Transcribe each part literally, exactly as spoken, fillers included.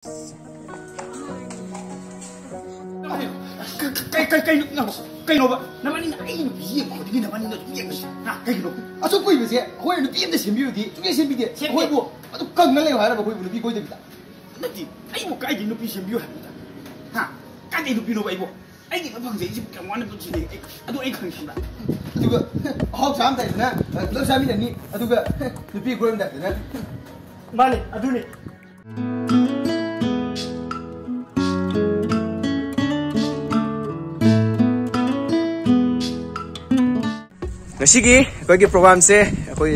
ꯀꯩ ꯀꯩ ꯀꯩꯅꯣ? ꯀꯩꯅꯣꯕ? ꯅꯕꯥꯅꯤꯅ ꯑꯩ ꯅꯨꯄꯤ ꯌꯦꯡꯕ ꯈꯨꯗꯤꯡꯒꯤ ꯅꯕꯥꯅꯤꯅ ꯑꯗꯨꯝ ꯌꯦꯡꯕꯁꯦ꯫ ꯍꯥ? ꯀꯩꯒꯤꯅꯣ? ꯑꯁꯨꯛ ꯀꯨꯏꯕꯁꯦ ꯑꯩꯈꯣꯏ ꯅꯨꯄꯤ ꯑꯝꯇ ꯁꯦꯝꯕꯤꯌꯨꯗꯤ ꯁꯨꯡꯁꯦꯝ ꯁꯦꯝꯕꯤꯗꯦ꯫ ꯁꯦꯝꯗꯦ꯫ ꯑꯩꯈꯣꯏꯕꯨ ꯑꯗꯨꯝ ꯀꯪꯉ ꯂꯩꯌꯨ ꯍꯥꯏꯔꯕ ꯑꯩꯈꯣꯏꯕꯨ ꯅꯨꯄꯤ ꯀꯣꯏꯗꯕꯤꯗ? ꯅꯠꯇꯦ, ꯑꯩꯕꯨ ꯀꯥꯏꯗꯩ ꯅꯨꯄꯤ ꯁꯦꯝꯕꯤꯌꯨ ꯍꯥꯏꯕꯅꯣꯗ? ꯍꯥ? ꯀꯥꯏꯗꯩ ꯅꯨꯄꯤꯅꯣꯕ ꯑꯩꯕꯨ? ꯑꯩꯒꯤ ꯂꯣꯏ ꯐꯪꯖꯩꯁꯤꯕꯨ ꯀꯌꯥꯝ ꯋꯥꯅ ꯄꯨꯟꯁꯤꯅꯤ? ꯑꯩ, ꯑꯗꯨ ꯑꯩ ꯈꯪꯉꯤ ꯈꯪꯕ꯭ꯔꯥ? ꯑꯗꯨꯒ ꯑꯍꯥꯎ ꯆꯥꯔꯝꯗꯥꯏꯗꯅ ꯄꯨꯂꯞ ꯆꯥꯃꯤꯟꯅꯅꯤ, ꯑꯗꯨꯒ ꯅꯨꯄꯤ ꯀꯣꯏꯔꯝꯗꯥꯏꯗꯅ꯫ ꯃꯥꯅꯤ, ꯑꯗꯨꯅꯤ꯫ ꯉꯁꯤꯒꯤ ꯑꯩꯈꯣꯏꯒꯤ ꯄ꯭ꯔꯣꯒ꯭ꯔꯥꯝꯁꯦ ꯑꯩꯈꯣꯏ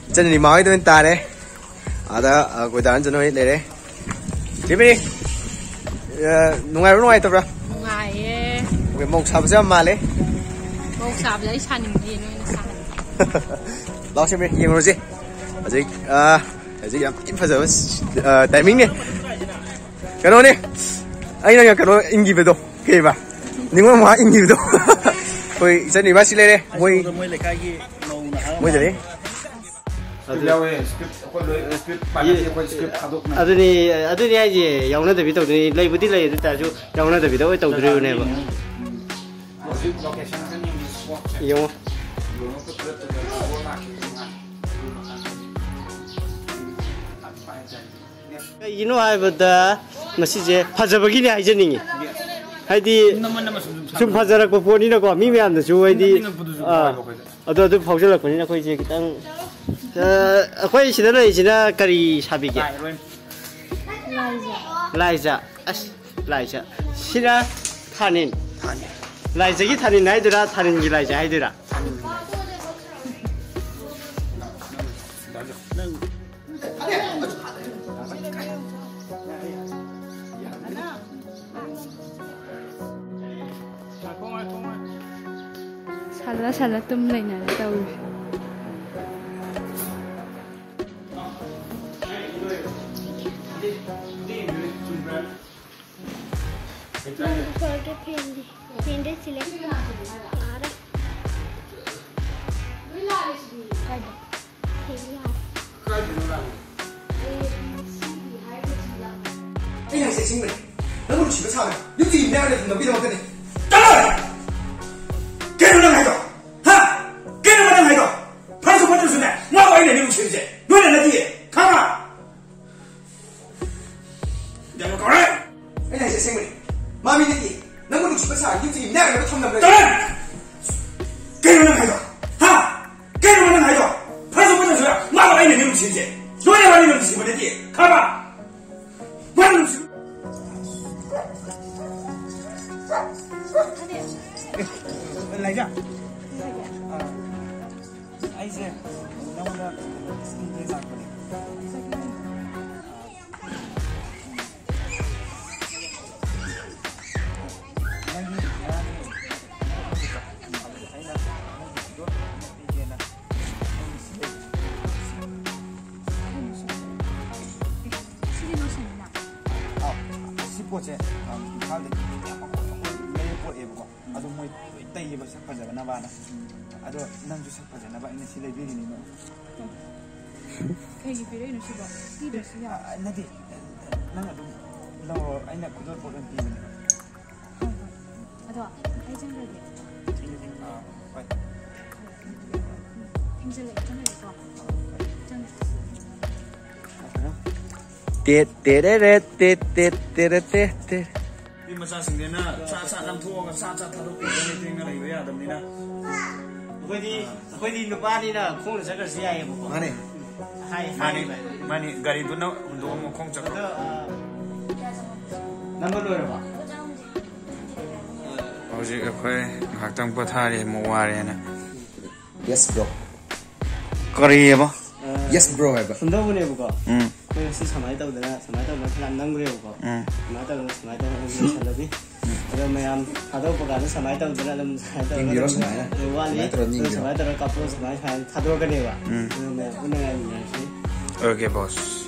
ꯏꯆꯟ ꯏꯃꯥ ꯍꯣꯏꯗ ꯑꯣꯏꯅ ꯇꯥꯔꯦ꯫ ꯑꯥꯗ ꯑꯩꯈꯣꯏ ꯗꯥ ꯔꯟꯖꯟ ꯍꯣꯏ ꯂꯩꯔꯦ꯫ ꯐꯦꯃꯤꯂꯤ, ꯑ, ꯅꯨꯡꯉꯥꯏꯕ꯭ꯔꯥ ꯅꯨꯡꯉꯥꯏꯇꯕ꯭ꯔꯥ? ꯅꯨꯡꯉꯥꯏꯌꯦ꯫ ꯑꯩꯈꯣꯏ ꯃꯧ ꯁꯥꯕꯁꯦ ꯌꯥꯝ ꯃꯥꯜꯂꯦ꯫ ꯃꯧ ꯁꯥꯕꯁꯦ ꯑꯩ ꯁꯥꯅꯤꯡꯗꯦ, ꯅꯣꯏꯅ ꯁꯥꯍꯜꯂꯣ꯫ ꯂꯥꯛꯑꯣ ꯁꯦꯃꯦ, ꯌꯦꯡꯉꯨꯔꯁꯦ꯫ ꯍꯧꯖꯤꯛ, ꯑ, ꯍꯧꯖꯤꯛ ꯌꯥꯝ ꯊꯤꯅ ꯐꯖꯕ, ꯑ, ꯇꯥꯏꯃꯤꯡꯅꯦ꯫ ꯀꯩꯅꯣꯅꯦ, ꯑꯩꯅ ꯀꯩꯅꯣ ꯏꯟꯈꯤꯕꯗꯣ, ꯀꯩꯕ? ꯅꯤꯉꯣꯜ ꯃꯍꯥ ꯏꯟꯈꯤꯕꯗꯣ꯫ ꯑꯩꯈꯣꯏ ꯏꯆꯟ ꯏꯕꯥꯁꯤ ꯂꯩꯔꯦ, ꯃꯣꯏ, ꯃꯣꯏ ꯂꯩꯀꯥꯏꯒꯤ ꯃꯧ ꯅꯍꯥ ꯃꯣꯏꯗꯅꯦ꯫ ꯑꯗꯨ ꯌꯥꯎꯋꯦ, script, ꯑꯩꯈꯣꯏ ꯂꯣꯏ script ꯄꯥꯏꯅꯗꯦ, ꯑꯩꯈꯣꯏ script ꯊꯥꯗꯣꯛꯅ꯫ ꯑꯗꯨꯅꯤ, ꯑꯗꯨꯅꯤ ꯍꯥꯏꯁꯦ, ꯌꯥꯎꯅꯗꯕꯤ ꯇꯧꯗꯣꯏꯅꯤ꯫ ꯂꯩꯕꯨꯗꯤ ꯂꯩ, ꯑꯗꯨ ꯇꯥꯔꯁꯨ ꯌꯥꯎꯅꯗꯕꯤꯗ ꯑꯣꯏ ꯇꯧꯗꯣꯔꯤꯕꯅꯦꯕ꯫ ꯍꯧꯖꯤꯛ location ꯁꯦ ꯌꯦꯡꯉꯣ꯫ ꯌꯦꯡꯉꯣ꯫ ꯀꯩꯒꯤꯅꯣ ꯍꯥꯏꯕꯗ, ꯃꯁꯤꯁꯦ ꯐꯖꯕꯒꯤꯅꯦ ꯍꯥꯏꯖꯅꯤꯡꯉꯤ꯫ ꯍꯥꯏꯗꯤ, ꯁꯨꯝ ꯐꯖꯔꯛꯄ ꯄꯣꯠꯅꯤꯅꯀꯣ, ꯃꯤ ꯃꯌꯥꯝꯅꯁꯨ, ꯍꯥꯏꯗꯤ, ꯑꯥ, ꯑꯗꯣ ꯑꯗꯨ ꯐꯥꯎꯖꯜꯂꯛꯄꯅꯤꯅ ꯑꯩꯈꯣꯏꯁꯦ ꯈꯤꯇꯪ, ꯑ, ꯑꯩꯈꯣꯏ ꯁꯤꯗ ꯂꯩꯔꯤꯁꯤꯅ ꯀꯔꯤ ꯁꯥꯕꯤꯒꯦ? ꯂꯥꯏꯖ꯫ ꯂꯥꯏꯖ꯫ ꯑꯁ, ꯂꯥꯏꯖ꯫ ꯁꯤꯅ ꯊꯥꯅꯤꯟ꯫ ꯊꯥꯅꯤꯟ꯫ ꯂꯥꯏꯖꯒꯤ ꯊꯥꯅꯤꯟ ꯍꯥꯏꯗꯣꯏꯔꯥ, ꯊꯥꯅꯤꯟꯒꯤ ꯂꯥꯏꯖ ꯍꯥꯏꯗꯣꯏꯔꯥ? ꯊꯥꯅꯤꯟꯒꯤ ꯂꯥꯏꯖ꯫ ꯁꯥꯜꯂ ꯁꯥꯜꯂ ꯇꯨꯝ ꯂꯩꯅꯔꯦ ꯇꯧꯔꯤꯁꯦ꯫ ꯐꯦꯟꯗꯤ, ꯐꯦꯟꯗꯤ ꯁꯤꯂꯦꯛ ꯌꯥꯔꯦ꯫ ꯀꯥꯏꯗ? ꯐꯦꯟꯗꯤ ꯌꯥꯔꯦ꯫ ꯑꯩꯅ ꯍꯥꯏꯁꯦ ꯑꯁꯦꯡꯕꯅꯤ꯫ ꯅꯪꯕꯨ ꯅꯨꯡꯁꯤꯕ ꯁꯥꯕꯅꯤ꯫ ꯌꯨꯝꯗꯒꯤ ꯃꯤꯅꯥꯏ ꯑꯣꯏꯅ ꯊꯝꯅꯕꯒꯤꯗꯃꯛꯇꯅꯤ꯫ ꯆꯠꯂꯣ! ꯀꯩꯅꯣ ꯅꯪ ꯍꯥꯏꯗꯣ? ꯍꯥ? ꯀꯩꯅꯣ ꯅꯪ ꯍꯥꯏꯗꯣ? ꯐꯔꯁꯨ ꯐꯠꯇ꯭ꯔꯁꯨꯅꯦ, ꯃꯥꯕꯨ ꯑꯩꯅꯅꯦ ꯅꯨꯡꯁꯤꯔꯤꯁꯦ꯫ ꯅꯣꯏꯅ ꯅꯠꯇꯤꯌꯦ꯫ ꯈꯪꯉꯕ? ꯌꯥꯝꯅ ꯀꯧꯔꯦ꯫ ꯑꯩꯅ ꯍꯥꯏꯁꯦ ꯑꯁꯦꯡꯕꯅꯤ꯫ ꯃꯥ ꯃꯤ ꯅꯠꯇꯤꯌꯦ꯫ ꯅꯪꯕꯨ ꯅꯨꯡꯁꯤꯕ ꯁꯥꯔ ꯌꯨꯝꯗꯒꯤ ꯃꯤꯅꯥꯏ ꯑꯣꯏꯅ ꯊꯝꯅꯕꯅꯦ꯫ ꯆꯠꯂꯣ! ꯀꯩꯅꯣ ꯅꯪ ꯍꯥꯏꯗꯣ? ꯍꯥ? ꯀꯩꯅꯣ ꯅꯪ ꯍꯥꯏꯗꯣ? ꯐꯔꯁꯨ ꯐꯠꯇ꯭ꯔꯁꯨꯅꯦ, ꯃꯥꯕꯨ ꯑꯩꯅꯅꯦ ꯅꯨꯡꯁꯤꯔꯤꯁꯦ꯫ ꯅꯣꯏꯅ ꯃꯥꯕꯨ ꯅꯨꯡꯁꯤꯕ ꯅꯠꯇꯤꯌꯦ꯫ ꯈꯪꯉꯕ? ꯃꯥꯅ ꯅꯨꯡꯁꯤ- ꯂꯥꯏꯖꯥ꯫ ꯑꯥ, ꯑꯩꯁꯦ ꯅꯉꯣꯟꯗ ꯁꯤꯒꯦ ꯂꯥꯛꯄꯅꯦ꯫ ꯑꯥ, ꯅꯪꯒꯤ ꯉꯔꯥꯡꯒꯤ ꯑꯩꯅ ꯅꯪꯒꯤ ꯈꯨꯗꯣꯜ ꯑꯃ ꯄꯤꯒꯦꯅ ꯅꯪꯒꯤ ꯁꯤꯗ ꯁꯤꯗꯤ ꯂꯣꯏꯁꯤꯟꯅ꯫ ꯑꯥꯎ, ꯁꯤ ꯄꯣꯠꯁꯦ, ꯑꯝ, ꯏꯝꯐꯥꯜꯗꯒꯤ ꯌꯥꯝ ꯑꯩꯈꯣꯏ, ꯑꯩꯈꯣꯏ ꯂꯩꯕ ꯄꯣꯠꯅꯦꯕꯀꯣ꯫ ꯑꯗꯣ ꯃꯣꯏ ꯂꯣꯏ ꯇꯩꯌꯦꯕ ꯁꯛ ꯐꯖꯅꯕꯅ꯫ ꯑꯗꯣ ꯅꯪꯁꯨ ꯁꯛ ꯐꯖꯅꯕ ꯑꯩꯅ ꯁꯤ ꯂꯩꯕꯤꯔꯤꯅꯤꯅꯦ꯫ ꯀꯩꯒꯤ ꯄꯤꯔꯛꯏꯅꯣ ꯁꯤꯕꯣ? ꯄꯤꯗ꯭ꯔꯁꯨ ꯌꯥꯕ꯫ ꯑ, ꯅꯠꯇꯦ, ꯅꯪ ꯑꯗꯨꯝ ꯂꯧꯔꯣ, ꯑꯩꯅ ꯈꯨꯗꯣꯜ ꯄꯣꯠ ꯑꯣꯏꯅ ꯄꯤꯕꯅꯦ꯫ ꯍꯣꯏ, ꯍꯣꯏ꯫ ꯑꯗꯣ ꯑꯩ ꯆꯪꯈ꯭ꯔꯒꯦ꯫ ꯑꯥ, ꯍꯣꯏ꯫ ꯊꯦꯡꯖꯤꯜꯂꯛꯑꯦ, ꯆꯪꯈ꯭ꯔꯒꯦꯀꯣ꯫ ꯆꯪꯉꯦ꯫ ꯇꯦꯠ ꯇꯦꯔꯦꯔꯦꯠ, ꯇꯦꯠ ꯇꯦꯠ ꯇꯦꯔꯦ ꯇꯦꯠ ꯇꯦ꯫ ꯅꯨꯄꯤ ꯃꯆꯥꯁꯤꯡꯁꯤꯅ ꯁꯥ ꯁꯥ ꯅꯝꯊꯣꯛꯑꯒ ꯁꯥ ꯁꯥ ꯊꯥꯗꯣꯛꯄꯤꯔꯒ ꯊꯦꯡꯅ ꯂꯩꯕ ꯌꯥꯗꯕꯅꯤꯅ꯫ ꯑꯩꯈꯣꯏꯗꯤ, ꯑꯩꯈꯣꯏꯗꯤ ꯅꯨꯄꯥꯅꯤꯅ ꯈꯣꯡꯅ ꯆꯠꯈ꯭ꯔꯁꯨ ꯌꯥꯏꯌꯦꯕꯀꯣ꯫ ꯃꯥꯅꯦ꯫ ꯍꯥꯏ, ꯃꯥꯅꯤ, ꯍꯥꯏꯔꯤꯕ꯫ ꯃꯥꯅꯤ, ꯒꯥꯔꯤꯗꯨꯅ ꯍꯨꯟꯗꯣꯛꯑꯝꯃꯣ, ꯈꯣꯡ ꯆꯠꯈ꯭ꯔꯣ꯫ ꯑꯗꯣ, ꯑ, ꯅꯝꯕ ꯂꯣꯏꯔꯕꯣ? ꯍꯧꯖꯤꯛ ꯑꯩꯈꯣꯏ ꯉꯥꯏꯍꯥꯛꯇꯪ ꯄꯣꯊꯥꯔꯤ, ꯑꯃꯨꯛ ꯋꯥꯔꯦꯅ꯫ Yes, bro. ꯀꯔꯤꯑꯕ? ꯑ, Yes, bro ꯍꯥꯏꯕ꯫ ꯁꯨꯝ ꯇꯧꯕꯅꯦꯕꯀꯣ꯫ ꯎꯝ꯫ ꯑꯩꯈꯣꯏ ꯉꯁꯤ ꯁꯨꯃꯥꯏꯅ ꯇꯧꯗꯅ, ꯁꯨꯃꯥꯏꯅ ꯇꯧꯗꯅ ꯐꯅꯌꯥꯝ ꯅꯝꯈ꯭ꯔꯦꯕꯀꯣ꯫ ꯎꯝ꯫ ꯁꯨꯃꯥꯏꯅ ꯇꯧꯗꯅ, ꯁꯨꯃꯥꯏꯅ ꯇꯧꯗꯅ ꯑꯗꯨꯝ ꯂꯣꯏꯁꯜꯂꯁꯤ꯫ ꯑꯗꯣ ꯃꯌꯥꯝ ꯊꯥꯗꯣꯔꯛꯄ ꯀꯥꯟꯗ ꯁꯨꯃꯥꯏꯅ ꯇꯧꯗꯅ ꯑꯗꯨꯝ, ꯁꯨꯃꯥꯏꯅ ꯇꯧꯔꯒ ꯌꯦꯡꯕꯤꯔꯣ ꯑꯗꯨꯝ ꯁꯨꯃꯥꯏꯅ꯫ ꯋꯥꯠꯂꯤ꯫ ꯁꯨꯃꯥꯏꯅ ꯇꯧꯔꯒ ꯑꯗꯨ ꯌꯦꯡꯕꯤꯔꯣ꯫ ꯁꯨꯃꯥꯏꯅ ꯇꯧꯔꯒ ꯀꯥꯞꯄꯣ, ꯁꯨꯃꯥꯏꯅ, ꯁꯨꯃꯥꯏꯅ ꯊꯥꯗꯣꯔꯛꯀꯅꯦꯕ꯫ ꯎꯝ꯫ ꯑꯗꯨ ꯃꯌꯥꯝ ꯄꯨꯟꯅ ꯉꯥꯏꯃꯤꯟꯅꯔꯁꯤ꯫ Okay, boss.